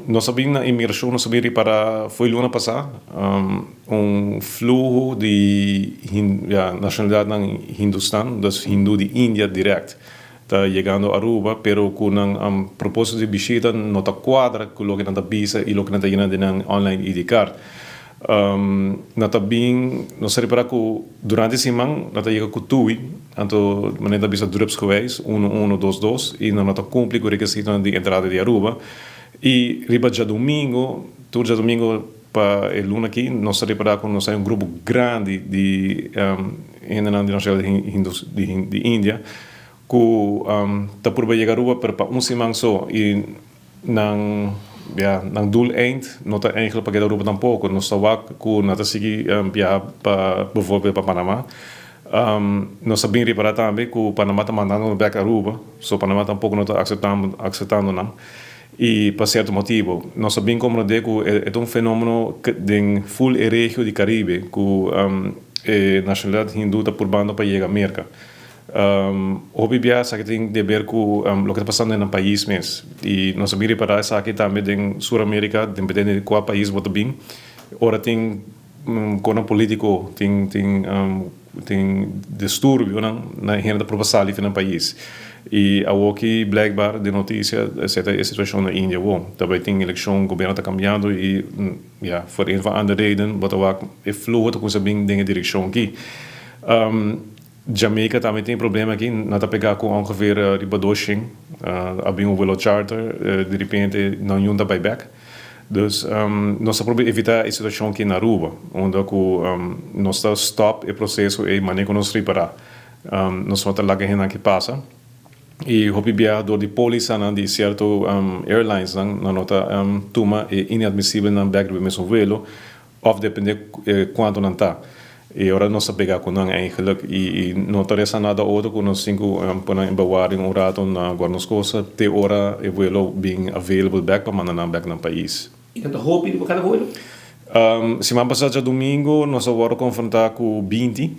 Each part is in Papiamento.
Nos a bin na inmigracion, nos a bin ripara fo'i luna pasa un fluho di ya nacionalidadnan Hindustan, dus Hindu di India direct ta yegando Aruba, pero cu nan proposito di bishita no ta cuadra cu loke nan ta bisa y loke nan ta yena den nan online ID card. Nan ta bin, nos a ripara cu durante siman nan ta yega cu tui, anto manera ta bisa drupsgewijs, uno uno, dos dos, y nan no ta cumpli cu requisitonan di entrada di Aruba. Y riba djadumingo, tur djadumingo pa e luna aki, nos a ripara cu nos hay un grupo grandi di hendenan di nacionalidad di India cu ta purba yega Aruba pero pa un siman so y Nan, ya, nan doel eind no ta eigenlijk pa keda Aruba tampoco. Nos ta wak cu nan ta sigui biaha pa bijvoorbeeld pa Panama. Nos a bin ripara tambe cu Panama ta mandando nan bek Aruba, so Panama tampoco no ta aceptando aceptando nan y pa cierto motibo. Nos a bin comprende cu e ta un fenomeno den full e regio di Caribe cu e nacionalidad hindu ta purbando pa yega Merca. Hopi bia esaki tin di haber ku loke ta pasando den nan pais mes. I nos a bin ripará esaki tambe den Sur Amerika, depende di kua pais bo ta bin, ora tin kosnan politiko, tin tin tin disturbionan, nan hende ta proba sali for nan pais. I awoki blijkbaar den notisia esei ta e situashon na India awor. Ta bai tin elekshon, gobierno ta kambiando i ya, for een of ander reden bo ta wak e fluho ta kuminsá bin den e direkshon aki. Jamaica tambe tin e problema aki, nan ta pega ku ongeveer riba 200, a bin un vuelo charter, di repente nan yun ta bai bek. Dus nos ta probeer evita e situacion aki na Aruba, unda ku nos ta stop e proceso ei manera ku nos ripara. Nos no ta laga hendenan aki pasa. I hopi biaha dor di polisanan di cierto airlinesnan, nan no ta tuma e inadmisibelnan bek riba e mesun vuelo. Of depende cuanto nan ta. E ora nos ta pega cu nan eigenlijk y no ta resta nada otro cu nos tin cu pone nan in bewaring un rato na guarda nos cosa te ora e vuelo bin available bek pa manda nan bek nan pais. Y nan ta hopi riba cada vuelo? Siman pasa djadumingo nos a wordo confronta cu 20.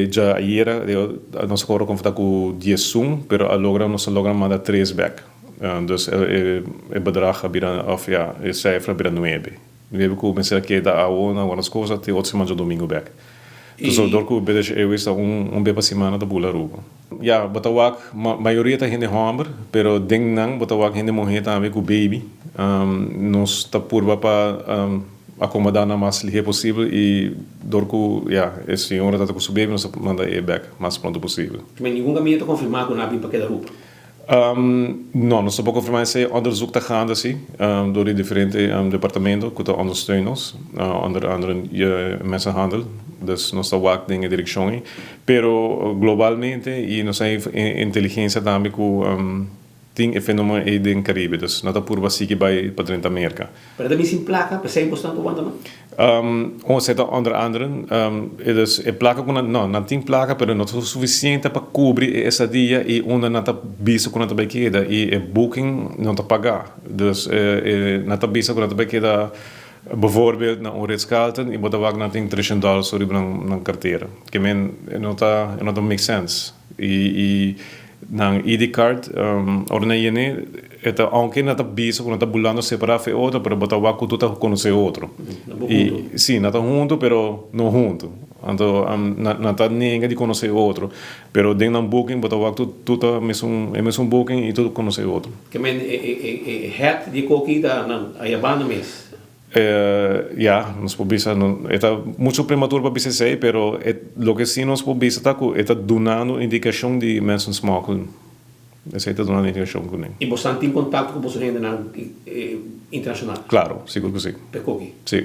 Dja ayera nos a wordo confronta cu 11 pero a logra nos a logra manda tres bek. Dus e bedrag a bira, of ja, e cijfer a bira nuebe. Nuebe ku mester a keda awo na guarda skosa te otro siman djadomingo bek. Dus dor ku British Airways ta un be pa simana ta bula Aruba. Ja, bo ta wak, mayoria ta hende homber, pero den nan bo ta wak hende muhe tambe ku baby. Nos ta purba pa akomoda nan mas lihe posibel i dor ku, ja, e señora ta ta ku su baby nos ta manda e bek mas pronto posibel. Men ningun kaminda ta konfirmá ku nan a bin pa keda Aruba? No, nos ta por confirma esey. Onderzoek ta gaande si, door di diferente departamento cu ta ondersteun nos, onder andere Mensenhandel. Dus nos ta wak den e direccion ey. Pero globalmente y nos hay inteligencia tambe cu tin e fenomeno ey den Caribe. Dus no ta purba sigui bay pa drenta Merca. Pero ta bin sin placa, p'esey bos tanto wanta no? Esey ta onder andere. Dus e placa cu nan, no, nan tin placa pero no ta suficiente pa cubri e estadia y unda nan ta bisa cu nan ta bay keda y e booking no ta paga. Dus nan ta bisa cu nan ta bay keda bijvoorbeeld na un Ritz Carlton y bo ta wak nan tin 300 dollar so riba nan cartera. Ke men e no ta, e no ta make sense. Y nan ID card ora nan yene e ta aunke nan ta bisa ku nan ta bulando separa for e otro pero bo ta wak ku tur ta konosé otro. Y si nan ta hunto pero no hunto. Anto nan ta nenga di konosé otro pero den nan booking bo ta wak tur ta mesun e mesun booking y tur konosé otro. Ke men e head di e koki ta nan ayabanda mes. Ya, nos por bisa, e ta mucho prematuro pa bisa esei, pero e loke si nos por bisa ta ku e ta dunando indikashon di mensensmokkel. Esei ta dunando indikashon kuné. I bosan tin kontakto ku boso hendenan internashonal? Klaro, sigur ku si. P'e koki? Si.